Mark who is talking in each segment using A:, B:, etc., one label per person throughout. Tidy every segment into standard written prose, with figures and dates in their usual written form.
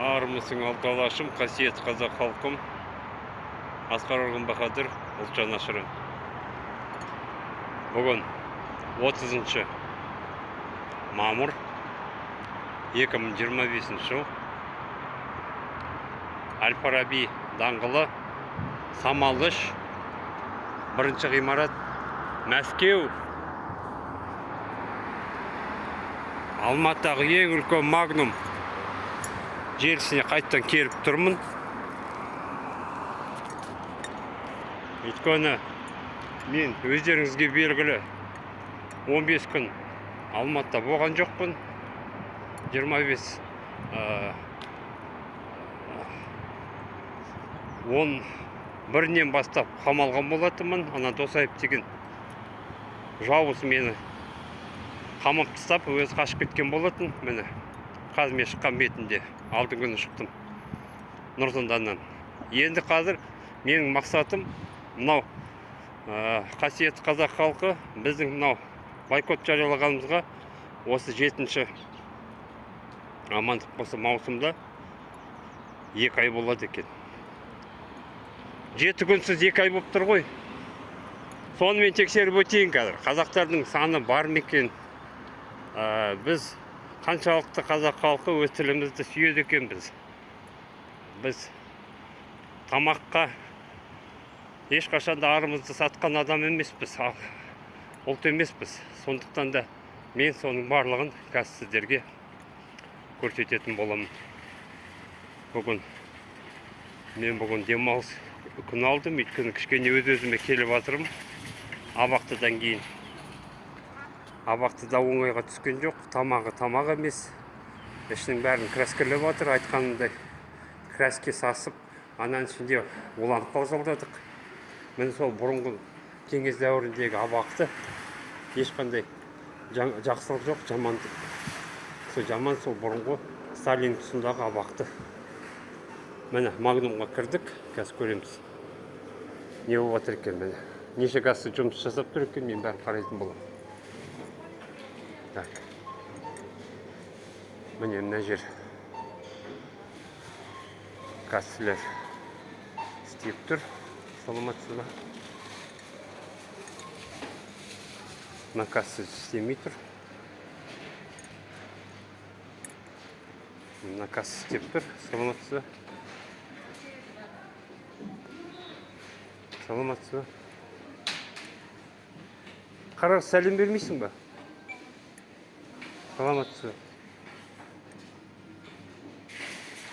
A: Армысың, алты алашым, қасиетті қазақ халқым. Асқар Орғын Бахадыр, ұлт жанашыры. Бүгін 30 мамыр 2025 жыл. Әл-Фараби даңғылы, Самалыш, бірінші ғимарат, Мәскеу. Алматыдағы ең үлкен Магнум желісіне қайттан келіп тұрмын. Өйткені мен өздеріңізге белгілі 15 күн Алматыда болған жоқпын. 25 11-нен бастап қамалған болатынмын. Ана Досаев деген жауыз мені қамап тастап, өзі қашып кеткен болатын. Міне, қазір мен шыққан бетінде, алдыңғы күні шықтым Нұр-Сұлтаннан. Енді қазір менің мақсатым мынау, қасиетті қазақ халқы біздің мынау бойкот жариялағанымызға осы 7-ші амандық болса маусымда 2 ай болады екен. 7 күнсіз 2 ай болып тұр ғой. Соны мен тексеріп өтейін қазір. Қазақтардың саны бар ма екен? Біз қаншалықты қазақ халқы өз тілімізді сүйеді екенбіз. Біз тамаққа ешқашан да арымызды сатқан адам емеспіз, ұлт емеспіз. Сондықтан да мен соның барлығын қазір сіздерге көрсететін боламын. Мен бүгін демалыс күн алдым, өйткені кішкене өз-өзіме келіп жатырмын. Абақтыдан кейін. Абақтыда оңайға түскен жоқ, тамағы тамақ емес. Ішінің бәрін краскілеп жатыр, айтқанымдай краске сасып, ананың ішінде уланып қала жаздадық. Міне сол бұрынғы кеңес дәуіріндегі абақты ешқандай жақсылық жоқ, жамандық. Сол жаман сол бұрынғы Сталин тұсындағы абақты. Міне Магнумға кірдік, қазір көреміз. Не болып жатыр екен міне. Неше касса жұмыс жасап тұр екен, мен бәрін қарайтын боламын. Так. Міне мына жер. Кассалар істеп тұр. Саламатсыз ба? Мына касса істемей тұр. Мына касса істеп тұр. Саламатсыз ба? Саламатсыз ба? Қара, сәлем бермейсің ба? Саламатсыз ба?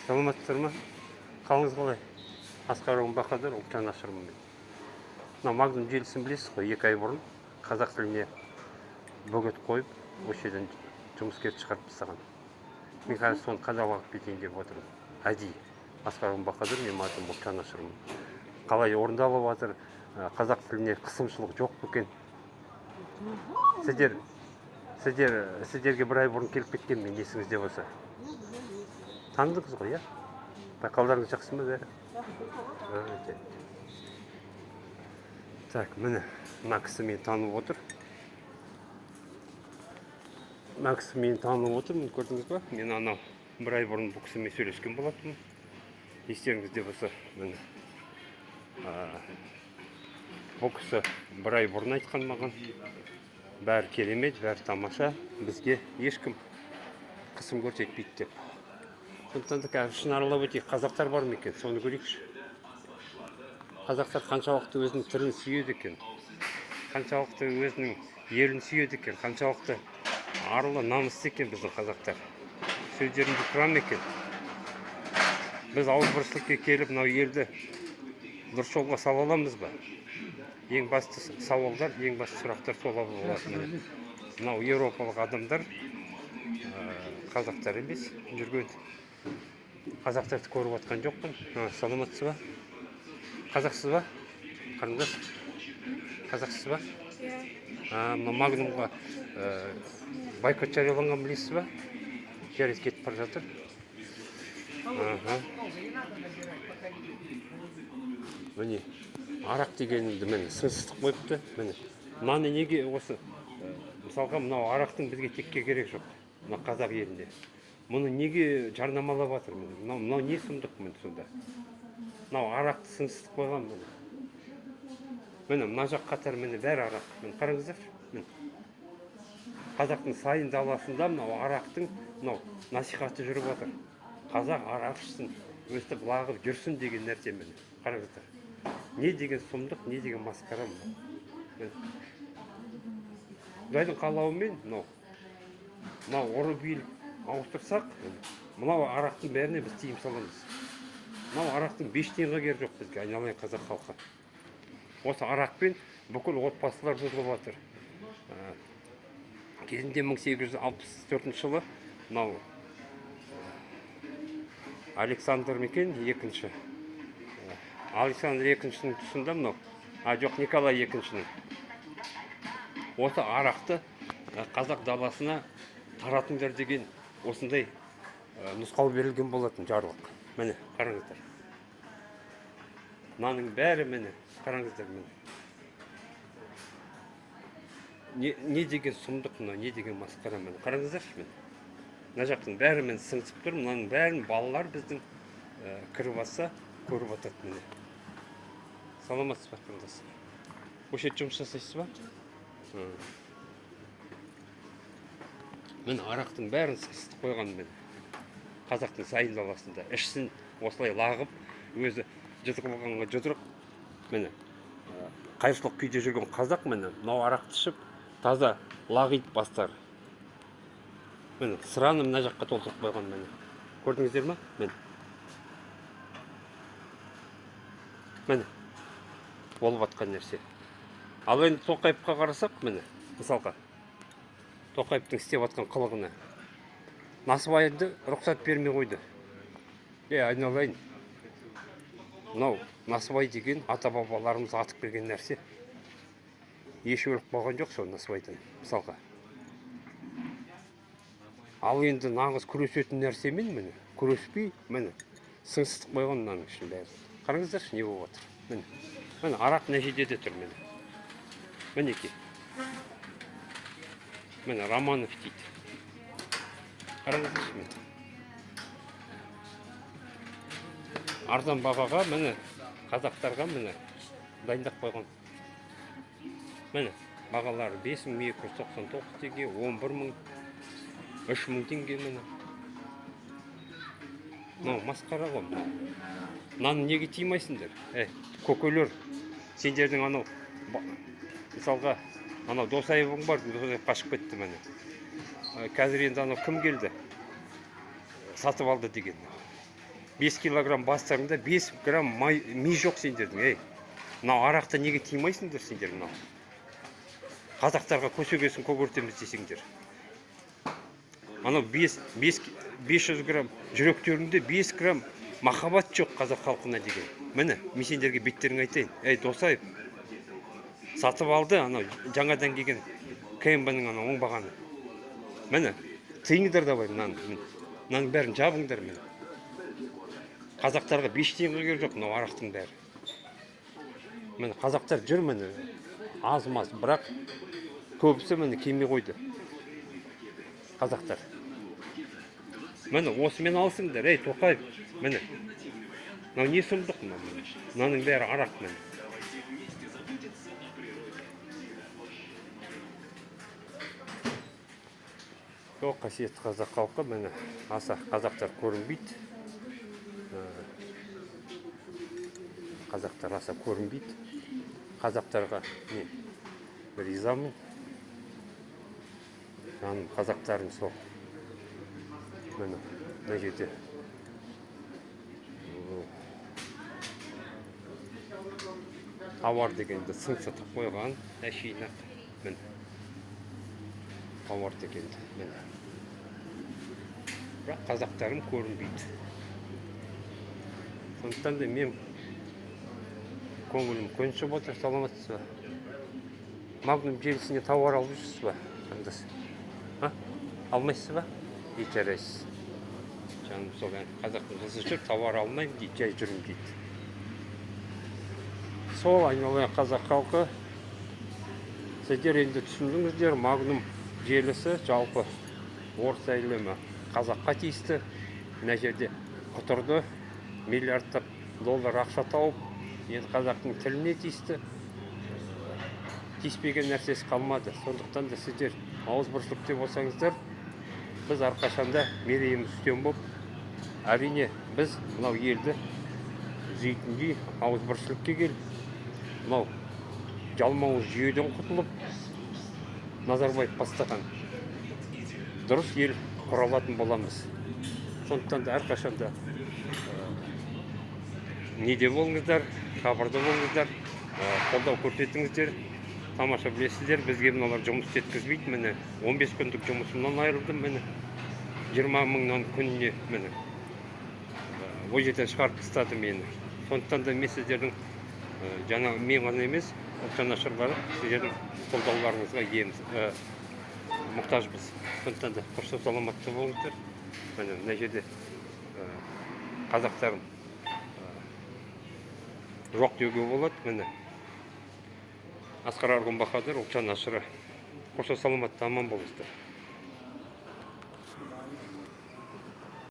A: Саламатсыздар ма? Қалыңыз қалай? Асқар Бахадыр, ұлт жанашырмын мен. Мына Магнум желісін білесіз ғой, 2 ай бұрын қазақ тіліне бөгет қойып, осы жерден жұмыскерді шығарып тастаған. Мен қазір соны қадағалап кетейін деп отырмын. Әдейі. Асқар Бахадыр, менің атым, ұлт жанашырмын. Қалай орындалып жатыр, қазақ тіліне қысымшылық жоқ па екен? Сіздерге бір ай бұрын келіп кеткен мен, есіңізде болса. Таныдыңыз ғой, иә? Байқауларыңыз жақсы ма бәрі? Так, міне, мына кісі мені танып отыр. Мына кісі мені танып отыр, міне көрдіңіз ба? Мен анау бір ай бұрын бұл кісімен сөйлескен болатынмын. Естеріңізде болса, міне. Бұл кісі бір ай бұрын айтқан маған. Бәрі керемет, бәрі тамаша, бізге ешкім қысым көрсетпейді деп. Сондықтан да қазір шын аралап өтейік, қазақтар бар ма екен, соны көрейікші. Қазақтар қаншалықты өзінің тілін сүйеді екен, қаншалықты өзінің елін сүйеді екен, қаншалықты арлы, намысты екен біздің қазақтар. Сөздерінде тұра ма екен? Біз ауызбіршілікке келіп, мынау елді дұрыс жолға сала аламыз ба? Ең басты сауалдар, ең басты сұрақтар сол болады. Мынау еуропалық адамдар, қазақтар емес, жүрген қазақтарды көріп жатқан жоқпын. Саламатсыз ба? Қазақсыз ба? Қарындас? Қазақсыз ба?
B: Иә.
A: Мына Магнумға бойкот жарияланған білесіз ба? Жариялап кетіп бара жатыр. Міне, арақ дегенді міне сынсыздық қойыпты. Міне, мынаны неге осы, мысалға мынау арақтың бізге текке керек жоқ. Мына қазақ елінде. Мұны неге жарнамалап жатыр? Міне, мынау не сұмдық міне сонда? Мынау арақты сыңсытып қойған міне. Міне, мына жақ қатар міне бәрі арақ. Міне қараңыздаршы. Міне. Қазақтың сайын даласында мынау арақтың мынау насихаты жүріп жатыр. Қазақ арақ ішсін, өстіп лағып жүрсін деген нәрсе міне. Қараңыздар. Не деген сұмдық, не деген масқара мынау. Міне. Құдайдың қалауымен мынау ұры билік ауыстырсақ, мынау арақтың бәріне біз тыйым саламыз. Мынау арақтың 5 тиынға керегі жоқ бізге, айналайын қазақ халқы. Осы арақпен бүкіл отбасылар бұзылып жатыр. Кезінде 1864 жылы мынау Александр мекен екінші. Александр екіншінің тұсында мынау, жоқ, Николай екіншінің. Осы арақты қазақ даласына таратыңдар деген осындай нұсқау берілген болатын жарлық. Міне, қараңыздар. Мынаның бәрі міне, қараңыздар міне. Не деген сұмдық мынау, не деген масқара міне. Қараңыздаршы міне. Мына жақтың бәрі міне сыңсып тұр, мынаның бәрін балалар біздің кіріп алса, көріп жатады міне. Саламатсыз ба, қарындас? Осы жерде жұмыс жасайсыз ба? Міне арақтың бәрін сыңсытып қойған міне. Қазақтың сайын даласында ішсін осылай лағып, өзі жұдырық болғанға жұдырық. Міне, қайыршылық күйде жүрген қазақ міне мынау арақты ішіп таза лағиды бастары. Міне сыраны мына жаққа толтырып қойған міне. Көрдіңіздер ме? Міне. Міне болып жатқан нәрсе. Ал енді Тоқаевқа қарасақ, міне, мысалға, Тоқаевтың істеп жатқан қылығына. Насыбайды рұқсат бермей қойды. Айналайын. Мынау насыбай деген ата-бабаларымыз атып келген нәрсе. Еш өліп қалған жоқ сол насыбайдан, мысалға. Ал енді нағыз күресетін нәрсемен міне, күреспей, міне, сыңсытып қойған мынаның ішін бәрін. Қараңыздаршы, не болып жатыр. Міне, міне арақ мына жерде де тұр міне. Мінекей. Міне Романов дейді. Қараңыздаршы міне. Арзан бағаға міне қазақтарға міне дайындап қойған. Міне бағалары 5299 теңге, 11000, 3000 теңге міне. Мынау масқара ғой мынау. Мынаны неге тыймайсыңдар? Көкелер, сендердің анау мысалға анау Досаевың бар, Досаев қашып кетті міне. Қазір енді анау кім келді? Сатып алды деген. 5 килограмм бастарында 5 грамм май, ми жоқ сендердің, ей. Мынау арақты неге тыймайсыңдар сендер мынау? Қазақтарға көсегесін көгертеміз десеңдер. Анау 500 грамм жүректерінде 5 грамм махаббат жоқ қазақ халқына деген. Міне, мен сендерге беттеріңе айтайын. Ей, Досаев сатып алды анау жаңадан келген КМБ-ның анау оңбағаны. Міне, тыйыңдар давай мынаны. Міне. Мынаның бәрін жабыңдар міне. Қазақтарға 5 тиынға керек жоқ мынау арақтың бәрі. Міне қазақтар жүр міне аз-маз, бірақ көбісі міне келмей қойды. Қазақтар. Міне осымен алсыңдар, ей Тоқаев, міне. Мынау не сұмдық мынау міне. Мынаның бәрі арақ міне. Сол қасиетті қазақ халқы міне аса қазақтар көрінбейді. Қазақтар аса көрінбейді. Қазақтарға мен ризамын. Жаным қазақтарым сол. Міне мына жерде тауар дегенді сыңсытып қойған әшейін ақ. Міне тауар дегенді міне. Бірақ қазақтарым көрінбейді. Сондықтан да мен көңілім көншіп отыр. Саламатсыз ба? Магнум желісіне тауар алып жүрсіз ба? Қандас? А? Алмайсыз ба? Ей, жарайсыз. Жаным сол, қазақтың қызы жүр, тауар алмаймын дейді, жай жүрмін дейді. Сол айналайын қазақ халқы, сіздер енді түсіндіңіздер, Магнум желісі жалпы орыс әлемі Қазаққа тиісті. Мына жерде құтырды, миллиардтап доллар ақша тауып, енді қазақтың тіліне тиісті. Тиіспеген нәрсесі қалмады. Сондықтан да сіздер ауызбіршілікте болсаңыздар, біз әрқашанда мерейіміз үстем болып, әрине, біз мынау елді түзейтіндей ауызбіршілікке келіп, мынау жалмауыз жүйеден құтылып, Назарбаев бастаған дұрыс ел құра алатын боламыз. Сондықтан да әрқашанда неде болыңыздар, хабарда болыңыздар, қолдау көрсетіңіздер. Тамаша, білесіздер, бізге мыналар жұмыс істеткізбейді. Міне, 15 күндік жұмысымнан айырылдым. Міне, 20 мыңнан күніне, міне, ол жерден шығарып тастады мені. Сондықтан да мен сіздердің, жаңа мен ғана емес, ұлт жанашырлары, сіздердің қолдауларыңызға иеміз, мұқтажбыз. Сондықтан да қош, саламатты болыңыздар. Міне, мына жерде қазақтарым жоқ деуге болады. Міне, Асқар Арғын Бахадыр, ұлт жанашыры. Қош, саламатты, аман болыңыздар.